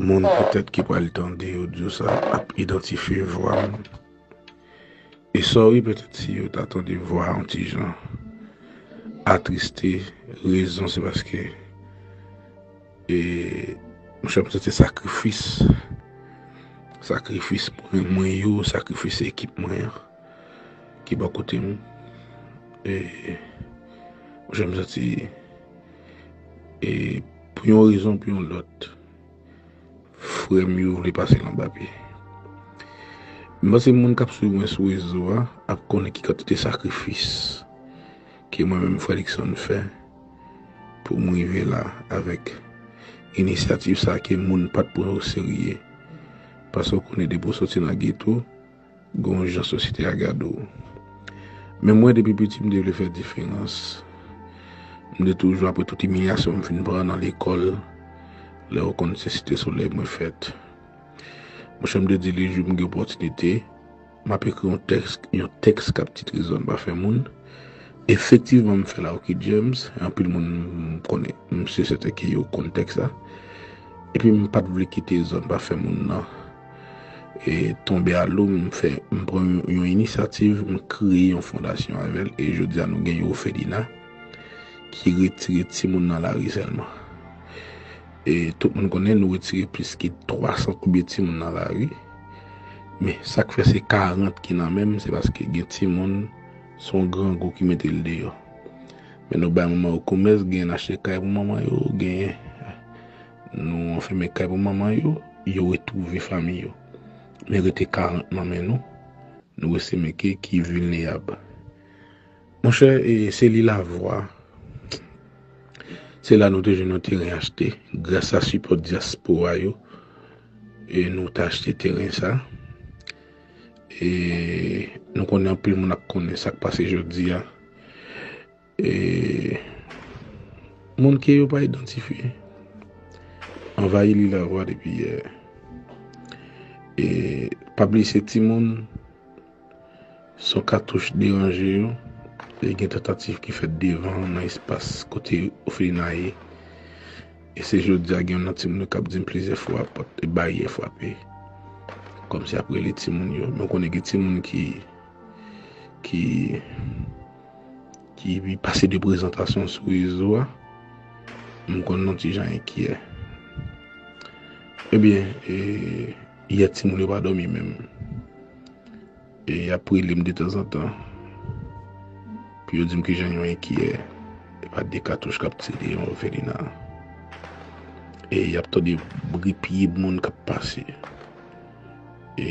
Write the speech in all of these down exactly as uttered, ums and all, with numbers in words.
Moun petèt ki pral tande odyo sa ap idantifye vwa m. E sòri petèt si yo ta tande vwa a yon ti jan atriste. Rezon se paske, e, monchè, m santi sakrifis, sakrifis mwen, mwen yo, sakrifis ekip mwen an ki bò kote m. E, monchè, m santi, e, pou yon rezon, pou yon lòt, frè m yo vle pase l anba pye. M panse moun k ap swiv mwen sou rezo a ap konnen ki kantite sakrifis ke mwen menm, frè Luckson, fè pou m rive la avèk inisyativ sa ke moun pa t pran o serye. Paske w konnen, depi w soti nan geto, gen yon jan sosyete a gade w. Men mwen, depi piti, m te vle fè diferans. M te toujou, apre tout imilyasyon m fin pran nan lekòl, lè w konn se Site Solèy mwen fèt. Monchè, m te di, le jou m gen opòtinite, m ap ekri yon tèks, yon tèks k ap titre Zòn pa fè moun. Efektivman, m fè l a Oki James, e anpil moun konnen, m si sèten ke yo konn tèks la. Epi m pa t vle kite Zòn pa fè moun nan, e, tonbe a lou, m fè, m pran yon, yon inisyativ, m kreye yon fondasyon avè l, e jodi a nou gen yon òfelina ki retire timoun nan lari sèlman. E tout moun konnen nou retire plis ke twa san konbyen timoun nan lari. Men sa k fè se karant ki nan men m, se paske gen timoun, se yon grangou ki mete l deyò. Men nou bay manman yo komès, genyen n achte kay pou manman yo, genyen nou anfèmen kay pou manman yo, yo retwouve fanmi yo. Men rete karant nan men nou, nou rete menke ki vilnerab. Monchè, e, se li lavwa. Se la nou te jwenn yon teren achte. Gras a sipò dyaspora yo, e nou te achte teren sa. E nou konnen anpil moun ap konnen sa k pase jodi a. E moun ke yo pa idantifye anvayi li lavwa depi yè. E pa bliye se timoun, se yon katouch deranje yo. E gen tantativ ki fèt devan nan espas kote òfelina ye. E se jodi a gen youn nan timoun yo k ap di m plizyè fwa pòt e baryè frape. Kòmsi ap rele timoun yo. Men w konnen gen timoun ki, ki, ki pase de prezantasyon sou rezo a. M konn yon ti jan enkyè. Ebyen, e, yè timoun yo pa dòmi menm. E y ap rele m detanzantan pou yo di m kijan yo enkyè. E pa de katouch k ap tire yon òfelina. E y ap tande bri pye moun k ap pase. E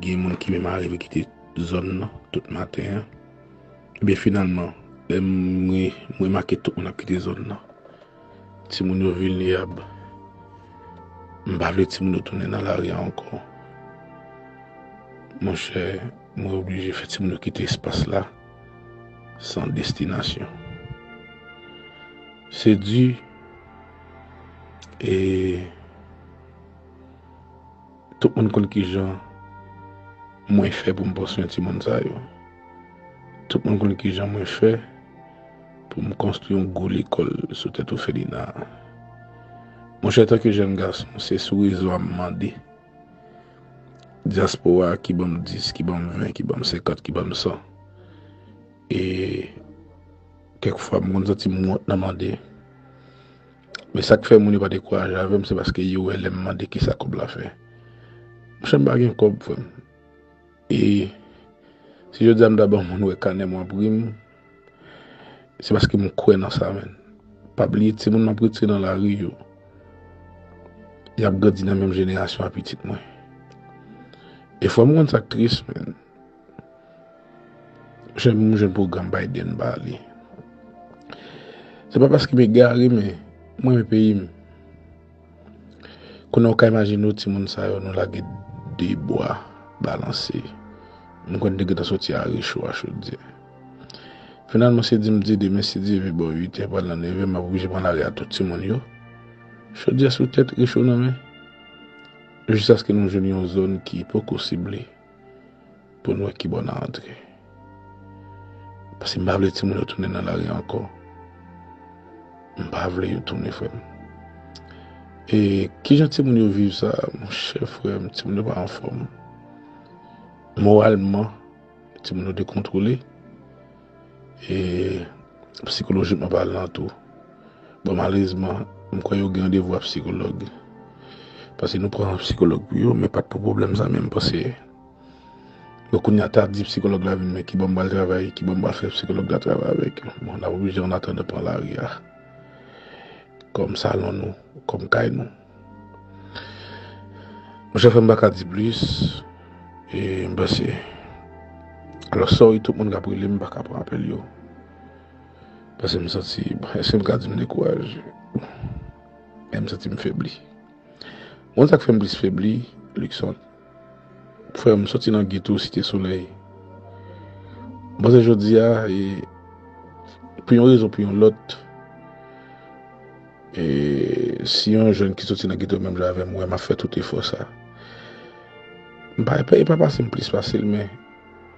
gen moun ki menm arive kite zòn nan tout maten an. Ebyen, finalman, lè m re-, m remake tout moun ap kite zòn nan, timoun yo vilnerab. M pa vle timoun yo tounen nan lari a ankò. Monchè, mwen oblije fè timoun yo kite espas la san destinasyon. Se di, e tout moun konn kijan mwen fè pou m pran swen timoun sa yo. Tout moun konn kijan mwen fè pou m konstwi yon gwo lekòl sou tèt òfelina a. Monchè, antanke jèn gason, se sou rezo a m mande dyaspora a ki ban m dis, ki ban m ven, ki ban m senkant, ki ban m san. E kèk fwa, m konn santi m wont nan mande. Men sa k fè moun yo pa dekouraje avè m, se paske yo wè lè m mande kisa kòb la fè. Monchè, m pa gen kòb, frè m. E si jodi a m ta ban moun wè kanè mwen pri m, se paske m kwè nan sa, men. Pa bliye, timoun m ap retire nan lari yo, y ap grandi nan menm jenerasyon a pitit mwen. E fò m konn sa k tris, men. Jan m jwenn pwogram Biden ba li. Se pa paske m egare, men mwen renmen peyi m. Kounye a w ka imajine w, timoun sa yo, nou lage de bwa balanse. M kwè n te gentan soti a recho a chodyè. Finalman, se di m di demen, si Dye vle, bò uitè, pral nan nevè, m ap oblije pran lari a tout timoun yo. Chodyè sou tèt, recho nan men. Jiskaske nou jwenn yon zòn ki poko sible pou n wè kibò n a antre. Paske m pa vle timoun yo tounen nan lari ankò. M pa vle yo tounen, frè m. E kijan timoun yo viv sa? Monchè, frè m, timoun yo pa anfòm. Moralman, timoun yo dekontwole. E sikolojikman palan tou. Bon, malerezman, m kwè yo gen randevou ak sikològ. Paske nou pran sikològ pou yo, men pa t pou pwoblèm sa menm, paske bon, kounye a ta di sikològ la vin, men ki bò m pral travay, ki bò m pral fè sikològ la travay avèk yo. Bon, n ap oblije an atandan pran lari a kòm salon nou, kòm kay nou. Monchè, frè m, pa ka di plis. E m panse, alò, sorry tout moun k ap rele m, m pa ka pran apèl yo. Paske m santi, bon, èske m ka di m dekouraje? Men m santi m febli. Bon, sa k fè m plis febli, Luckson, frè m, soti nan geto Site Solèy. M panse jodi a, e, pou yon rezon, pou yon lòt, e, si yon jèn ki soti nan geto menm jan avè m, wè m ap fè tout efò sa, m pa, e pa pase m plis pase l, men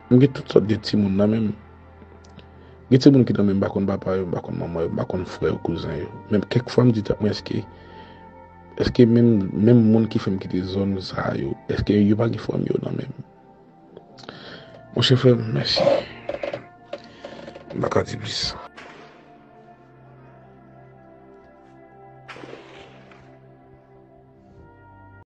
m gen tout sòt de timoun nan men m. Gen timoun ki nan men m, m pa konn papa yo, m pa konn manman yo, m pa konn frè yo, kouzen yo. Menm kèk fwa m di tèt mwen, èske, èske menm, menm moun ki fè m kite zòn sa yo, èske yo pa gen fanmi yo nan men m? Monchè, frè m, mèsi. M pa ka di plis.